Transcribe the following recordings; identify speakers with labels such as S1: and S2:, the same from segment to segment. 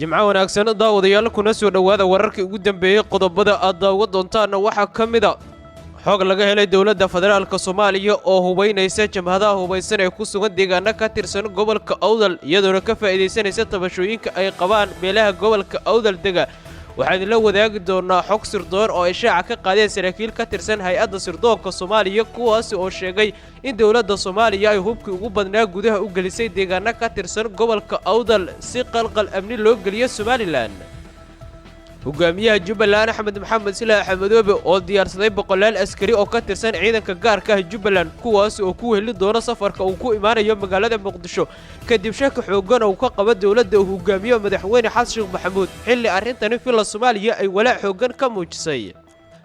S1: Jimco wanaagsan daawadayaal, kuna soo dhowaada wararkii ugu dambeeyey. Qodobada aad daawan doontaanna waxaa ka mida xog laga helay dowladda federaalka Soomaaliya oo hubaynaysa jamhadaha hubaysan ee ku sugan deegaano ka tirsan gobolka Awdal, iyadoona ka faa'iidaysanaysa tabashooyinka ay qabaan beelaha gobolka Awdal dega. Waxaan idinla wadaagi doonaa xog sirdoon oo ay shaaca ka qaadeen saraakiil ka tirsan hay-adda sirdoonka Soomaaliya, kuwaasi oo sheegay in dowladda Soomaaliya ay hubkii ugu badnaa gudaha u gelisay deegaano ka tirsan gobolka Awdal si qalqal amni loo geliyo Somalilan. Hogaamiyaha Jubbaland Axmed Maxamed Silaax Xamadoobe oo diyaarsaday boqolaal askari oo ka tirsan ciidanka gaarka ah Jubbaland, kuwaas oo ku weheli doona safarka uu ku imaanayo magaalada Muqdisho kadib shaki xooggan uu ka qabo dowladda uu hogaamiyo madaxweyne Xasan Sheekh Maxamuud, xilli arrintani Villa Soomaaliya ay walaac xooggan ka muujisay.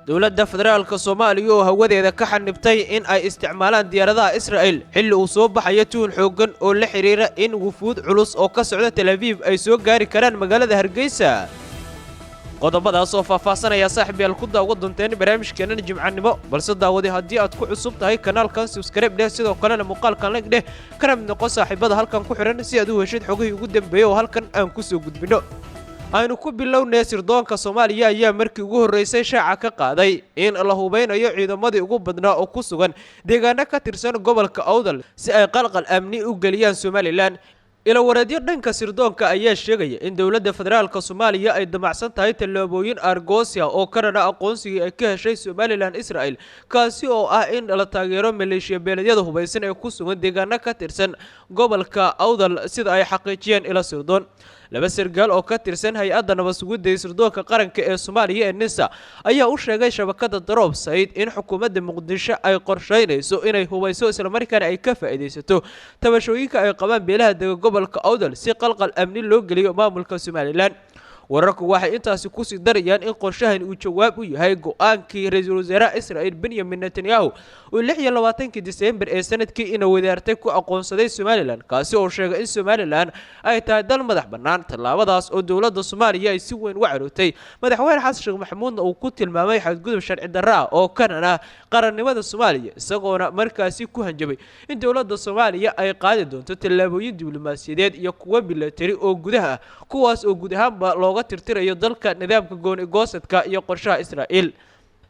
S1: Dowladda federaalka Soomaaliya oo hawadeeda ka xanibtay in ay isticmaalaan diyaaradaha Israa'il, xilli uu soo baxayo tuhun xooggan oo la xidhiira in wufuud culus oo ka socda Tel Aviv ay soo gaari karaan magaalada Hargeysa. Qodobadaas oo faahfaahsanaya saaxiib yaal ku daawa doonteen barnaamijkeenan jimcanimo. Balse daawadi, haddii aad ku cusub tahay kanaalkan, subscribe dheh, sidoo kalena muuqaalkan like dheh, kana mid noqon saaxiibada halkan ku xidhan si aad u heshid xogihii ugu dambeeyey oo halkan aan ku soo gudbinno. Aynu ku bilownay, sirdoonka Soomaaliya ayaa markii ugu horreysay shaaca ka qaaday in la hubaynayo ciidamadii ugu badnaa oo ku sugan deegaano ka tirsan gobolka Awdal si ay qalqal amni u geliyaan Somalilan. Ilawareedyo dhanka sirdoonka ayaa sheegaya in dowladda federaalka Soomaaliya ay damacsan tahay tallaabooyin argosia oo ka dhana aqoonsigii ay ka heshay Somalilan Israel, kaasi oo ah in la taageero maleeshiya beeleedyada hubaysan ee ku sugan deegaano ka tirsan gobolka Awdal, sida ay xaqiijiyeen ila sirdoon. Laba sargaal oo ka tirsan hay-adda nabadsugidda ee sirdoonka qaranka ee Soomaaliya ee NISA ayaa u sheegay shabakada Daroob Said in xukuumadda Muqdisho ay qorsheynayso inay hubayso islamarkaana ay ka faa'iidaysato tabashooyinka ay qabaan beelaha dega gobolka Awdal si qalqal amni loo geliyo maamulka Somalilan. Wararku waxay intaasi kusii darayaan in qorshahan uu jawaab u yahay go-aankii ra-iisul wasaaraha Israel Benyamin Netanyahu uu 26-kii Disembar ee sanadkii ina wadaartay ku aqoonsaday Somalilan, kaasi oo sheegay in Somalilan ay tahay dal madax bannaan, tallaabadaas oo dowladda Soomaaliya ay si weyn uga carootay, madaxweyne Xasan Sheekh Maxamuudna uu ku tilmaamay xadgudub sharci darro ah oo kanan ah qarannimada Soomaaliya, isagoona markaasi ku hanjabay in dowladda Soomaaliya ay qaadi doonto tallaabooyin diblomaasiyadeed iyo kuwo milatari oo gudaha ah, kuwaas oo guud ahaanba looga tirtirayo dalka nidaamka gooni goosadka iyo qorshaha Israa'iil.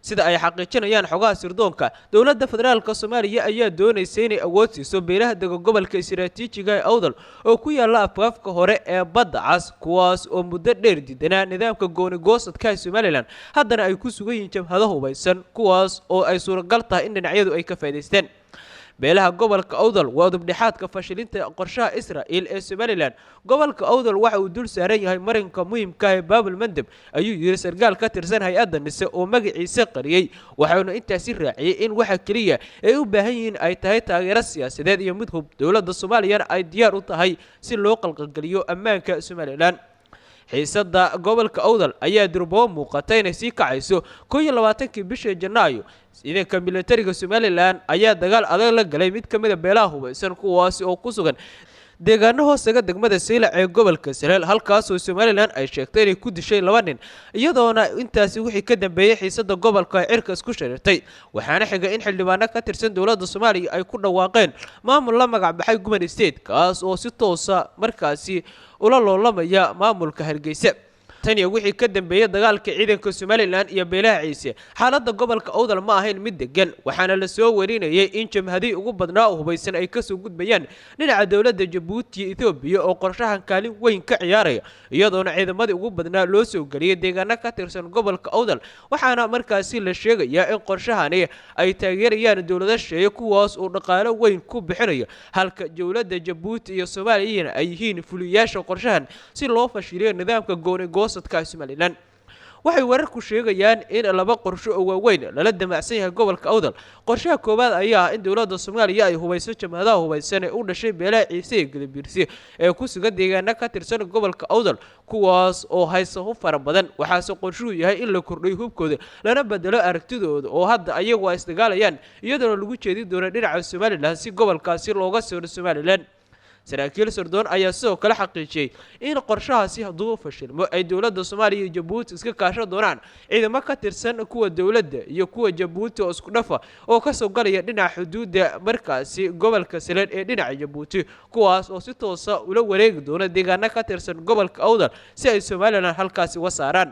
S1: Sida ay xaqiijinayaan xogaha sirdoonka, dowladda federaalka Soomaaliya ayaa doonaysa inay awood siiso beelaha dega gobolka istiraatiijiga ee Awdal oo ku yaala afkaafka hore ee badda cas, kuwaas oo muddo dheer diidanaa nidaamka gooni goosadka ee Somalilan, haddana ay ku sugan yihiin jabhado hubaysan, kuwaas oo ay suuragal tahay in dhinacyadu ay ka faa'iidaysteen. Beelaha gobolka Awdal waa dubdhexaadka fashilinta qorshaha Israa'il ee Somalilan. Gobolka Awdal waxa uu dul saaran yahay marinka muhiimka ah ee Baabul Mandeb, ayuu yidhi sarkaal ka tirsan hay-adda NISE oo magaciisa qariyey, waxauna intaasi raaciyey in waxa keliya ay u baahan yihiin ay tahay taageero siyaasadeed iyo mid hub, dowladda Soomaaliyana ay diyaar u tahay si loo qalqalgeliyo ammaanka Somalilan. Xiisadda gobolka Awdal ayaa durboo muuqata inay sii kacayso. 21-kii bisha Janaayo, ciidanka militariga Somalilan ayaa dagaal adag la galay mid ka mid a beelaha hubaysan, kuwaasi oo ku sugan deegaano hoostaga degmada Saylac ee gobolka Saleel, halkaasoo Somalilan ay sheegtay inay ku dishay laba nin, iyadoona intaasi wixii ka dambeeyey xiisadda gobolka ay cirka isku sharirtay. Waxaana xigay in xildhibaano ka tirsan dowladda Soomaaliya ay ku dhawaaqeen maamul la magac baxay Guman State, kaas oo si toosa markaasi ula loolamaya maamulka Hargeysa. Tan iyo wixii ka dambeeyey dagaalka ciidanka Somalilan iyo beelaha Ciise, xaaladda gobolka Awdal ma ahayn mid degan, waxaana la soo warinayay in jamhadihii ugu badnaa oo hubaysan ay kasoo gudbayaan dhinaca dowladda Jabuuti iyo Etoobiya oo qorshahan kaalin weyn ka ciyaaraya, iyadoona ciidamadii ugu badnaa loo soo geliyay deegaano ka tirsan gobolka Awdal. Waxaana markaasi la sheegayaa in qorshahani ay taageerayaan dowlado shisheeye, kuwaas oo dhaqaalo weyn ku bixinaya, halka dowladda Jabuuti iyo Soomaaliyana ay yihiin fuliyaasha qorshahan si loo fashiliyo nidaamka gooni goosadka Somalilan. Waxay wararku sheegayaan in laba qorsho oo waaweyn lala damacsan yahay gobolka Awdal. Qorshaha koowaad ayaa ah in dowladda Soomaaliya ay hubayso jamhadaha hubaysan ee u dhashay beelaha Ciise iyo Gadabiirsi ee ku sugan deegaano ka tirsan gobolka Awdal, kuwaas oo haysta hub fara badan. Waxaase qorshuhu yahay in la kordhiyo hubkooda lana bedelo aragtidooda oo hadda ayagu ay isdagaalayaan, iyadoona lagu jeedin doono dhinaca Somalilan si gobolkaasi looga saaro Somalilan. Saraakiil sirdoon ayaa sidoo kale xaqiijiyey in qorshahaasi hadduu fashilmo ay dowladda Soomaaliya iyo Jabuuti iska kaashan doonaan ciidamo ka tirsan kuwa dowladda iyo kuwa Jabuuti oo isku dhafa oo kasoo galaya dhinaca xuduudda markaasi gobolka Saleed ee dhinaca Jabuuti, kuwaas oo si toosa ula wareegi doona deegaano ka tirsan gobolka Awdal si ay Somalilan halkaasi uga saaraan.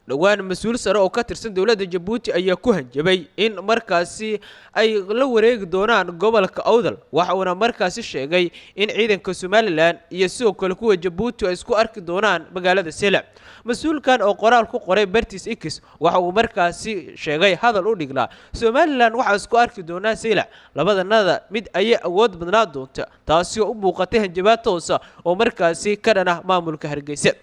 S1: Dhowaan mas-uul sare oo ka tirsan dowladda Jabuuti ayaa ku hanjabay in markaasi ay la wareegi doonaan gobolka Awdal, waxa uuna markaasi sheegay in ciidanka Somalilan iyo sidoo kale kuwa Jabuuti ay isku arki doonaan magaalada Sela. Mas-uulkan oo qoraal ku qoray bartiis X waxa uu markaasi sheegay hadal u dhignaa: Somalilan waxaa isku arki doonaa Sela, labadanada mid ayay awood badnaa doonta, taasi oo u muuqatay hanjabaad toosa oo markaasi ka dhan ah maamulka Hargeysa.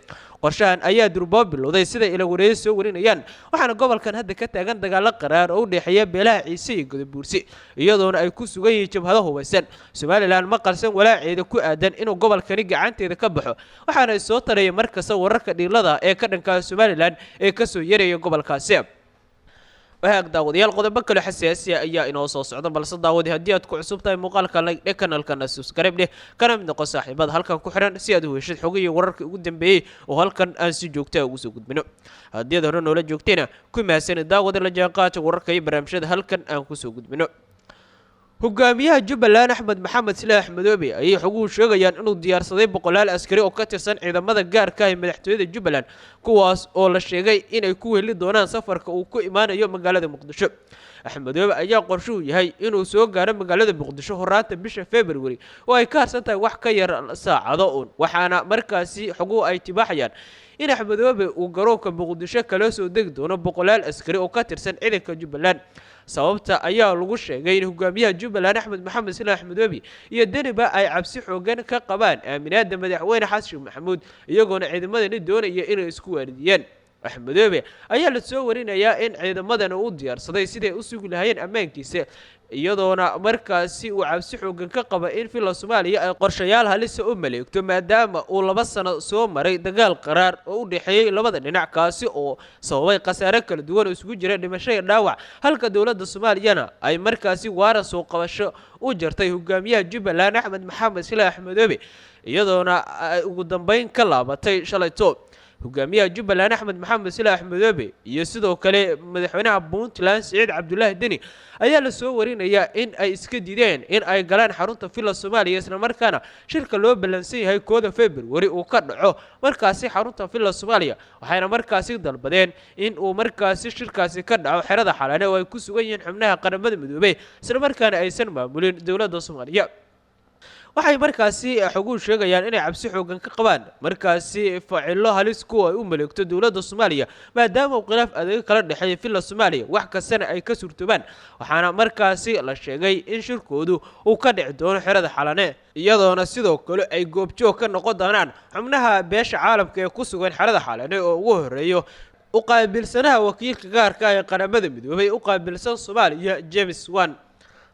S1: Qorshahan ayaa durboo bilowday sida ilawareeyo soo warinayaan, waxaana gobolkan hadda ka taagan dagaalo qaraar oo u dhexeeya beelaha Ciise iyo Godobuursi, iyadoona ay ku sugan yihiin jabhado hubaysan. Somalilan ma qarsan walaaceeda ku aadan inuu gobolkani gacanteeda ka baxo, waxaana soo taraya markasta wararka dhiilada ee ka dhanka Somalilan ee kasoo yaraya gobolkaasi. Wahaag daawadayaal, qodobo kale xasaasiya ayaa inoo soo socda, balse daawadi haddii aad ku cusub tahay muuqaalka like dheh, kanalkana subscribe dheh, kana mid noqo saaxiibada halkan ku xiran si aad u heshid xogihii wararkii ugu dambeeyey oo halkan aan si joogta ugu soo gudbino. Haddii aad hore noola joogtayna ku mahadsanid daawada la jaanqaadka wararka iyo barnaamijyada halkan aan kusoo gudbino. Hogaamiyaha Jubbaland Axmed Maxamed Silaax Madoobe ayay xoguhu sheegayaan inuu diyaarsaday boqolaal askari oo ka tirsan ciidamada gaarka ah ee madaxtooyada Jubbaland, kuwaas oo la sheegay inay ku weheli doonaan safarka uu ku imaanayo magaalada Muqdisho. Axmed Madoobe ayaa qorshuhu yahay inuu soo gaaro magaalada Muqdisho horaanta bisha February oo ay ka harsan tahay wax ka yar saacado uun, waxaana markaasi xoguhu ay tibaaxayaan in Axmed Madoobe uu garoonka Muqdisho kala soo degi doono boqolaal askari oo ka tirsan ciidanka Jubbaland. Sababta ayaa lagu sheegay in hogaamiyaha Jubbaland Axmed Maxamed Silaax Madoobe iyo Deniba ay cabsi xoogan ka qabaan aaminaada madaxweyne Xasan Sheekh Maxamuud, iyagoona ciidamadani doonaya inay isku waaridiyaan. Axmed Madoobe ayaa la soo warinayaa in ciidamadan uu diyaarsaday siday u sugi lahaayeen ammaankiisa, iyadoona markaasi uu cabsi xoogan ka qaba in Villa Soomaaliya ay qorshayaal halisa u maleegto, maadaama uu 2 sano soo maray dagaal qaraar oo u dhexeeyey labada dhinac, kaasi oo sababay khasaare kala duwan oo isugu jira dhimasho iyo dhaawac, halka dowladda Soomaaliyana ay markaasi waara soo qabasho u jartay hogaamiyaha Jubbaland Axmed Maxamed Silaax Madoobe, iyadoona ay ugu dambeyn ka laabatay shalayto. Hogaamiyaha Jubbaland Axmed Maxamed Silaax Madoobe iyo sidoo kale madaxweynaha Puntland Siciid Cabdulaahi Deni ayaa la soo warinayaa in ay iska diideen in ay galaan xarunta Villa Soomaaliya, islamarkaana shirka loo ballansan yahay 1 February uu ka dhaco markaasi xarunta Villa Soomaaliya, waxayna markaasi dalbadeen in uu markaasi shirkaasi ka dhaco xerada Xalane oo ay ku sugan yihiin xubnaha Qaramada Midoobay, islamarkaana aysan maamulin dowladda Soomaaliya. Waxay markaasi xoguhu sheegayaan inay cabsi xoogan ka qabaan markaasi facilo halis kuwa ay u maleegto dowladda Soomaaliya, maadaama uu khilaaf adeeg kala dhexeeya Villa Soomaaliya, wax kastana ay ka suurtoobaan. Waxaana markaasi la sheegay in shirkoodu uu ka dhici doono xerada Xalane, iyadoona sidoo kale ay goobjoog ka noqon doonaan xubnaha beesha caalamka ee ku sugan xerada Xalane oo ugu horeeyo u qaabilsanaha wakiilka gaarka ah ee Qaramada Midoobay u qaabilsan Soomaaliya James Wan.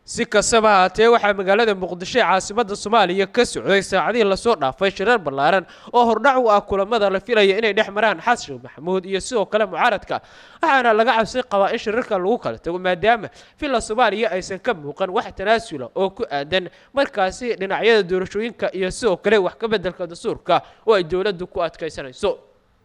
S1: Si kastaba haatee, waxaa magaalada Muqdisho ee caasimadda Soomaaliya ka socday saacadihii lasoo dhaafay shirar ballaaran oo hordhac u ah kulamada la filaya inay dhex maraan Xasan Sheekh Maxamuud iyo sidoo kale mucaaradka, waxaana laga cabsi qabaa in shirarka lagu kala tago, maadaama Villa Soomaaliya aysan ka muuqan wax tanaasula oo ku aadan markaasi dhinacyada doorashooyinka iyo sidoo kale wax ka beddelka dastuurka oo ay dowladdu ku adkaysanayso.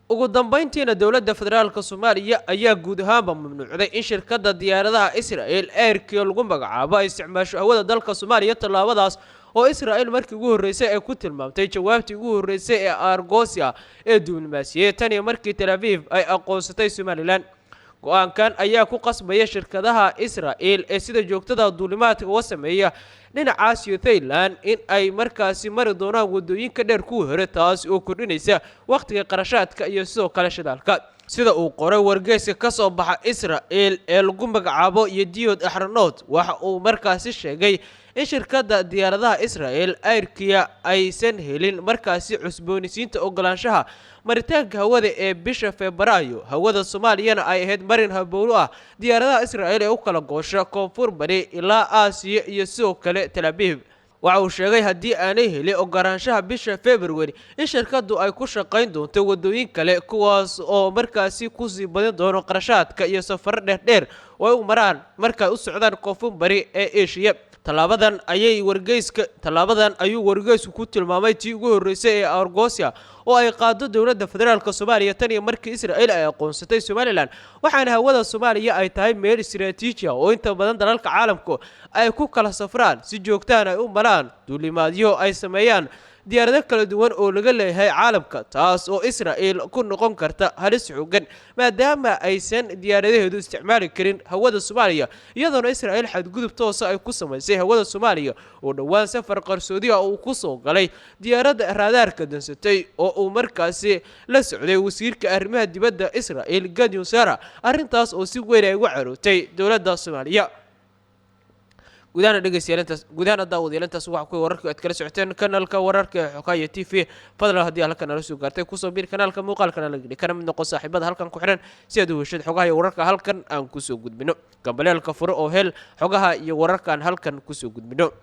S1: Ugu dambeyntiina, dowladda federaalka Soomaaliya ayaa guud ahaanba mamnuucday in shirkadda diyaaradaha Israel Airkii lagu magacaabo ay isticmaasho hawada dalka Soomaaliya, tallaabadaas oo Israel markii ugu horreysay ay ku tilmaamtay jawaabtii ugu horreysay ee argosia ee diblomaasiyadeed tan iyo markii Tel Aviv ay aqoonsatay Somalilan. Go-aankan ayaa ku qasbaya shirkadaha Israel ee sida joogtada duulimaadka uga sameeya dhinacaas iyo Thailand in ay markaasi mari doonaan waddooyinka dheer kuwii hore, taas oo kordhinaysa wakhtiga, qarashaadka iyo sidoo kale shidaalka. Sida uu qoray wargeyska ka soo baxa Israel ee lagu magacaabo Yediod Axronoot, waxa uu markaasi sheegay in shirkadda diyaaradaha Israel Airkiya aysan helin markaasi cusboonisiinta ogolaanshaha maritaanka hawada ee bisha Febraayo, hawada Soomaaliyana ay ahayd marin habowlo ah diyaaradaha Israel ee u kala goosha koonfur bari ilaa Aasiya iyo sidoo kale Tel Aviv. Waxa uu sheegay haddii aanay helin ogolaanshaha bisha February in shirkaddu ay ku shaqayn doonto waddooyin kale, kuwaas oo markaasi kusii badin doono qarashaadka iyo safaro dheerdheer oo ay u maraan markay u socdaan koonfur bari ee Asia. Tallaabadan ayay wargeyska tallaabadan ayuu wargeysku ku tilmaamay tii ugu horreysay ee Argosia oo ay qaado dowladda federaalk Soomaaliya tan iyo markii Israel ay aqoonsatay Somalilan, waxaana hawada Soomaaliya ay tahay meel istiraatiiji ah oo inta badan dalalka caalamku ay ku kala safraan, si joogtaan ay u maraan duulimaadyo ay sameeyaan diyaarado kala duwan oo laga leeyahay caalamka, taas oo Israel ku noqon karta halis xoogan maadaama aysan diyaaradaheedu isticmaali karin hawada Soomaaliya, iyadoona Israel xadgudub toosa ay ku samaysay hawada Soomaaliya oo dhowaan safar qarsoodi ah uu ku soo galay diyaaradda raadaarka dansatay oo uu markaasi la socday wasiirka arrimaha dibadda Israel Gadion Sara, arrintaas oo si weyn ay ugu carootay dowladda Soomaaliya. Gudahaana dhegeystayaal, gudahaana daawadayaal, intaas waxaa kuwa wararkii aad kala socoteen kanaalka wararka ee Xogaya TV. Fadlan haddii halkan nala soo gaartay, kusoo biir kanaalka, muuqaalkana la geli, kana mid noqon saaxiibada halkan ku xihan si aad u heshid xogaha iyo wararka halkan aan kusoo gudbino. Gambaleelka furo oo hel xogaha iyo wararkaan halkan kusoo gudbino.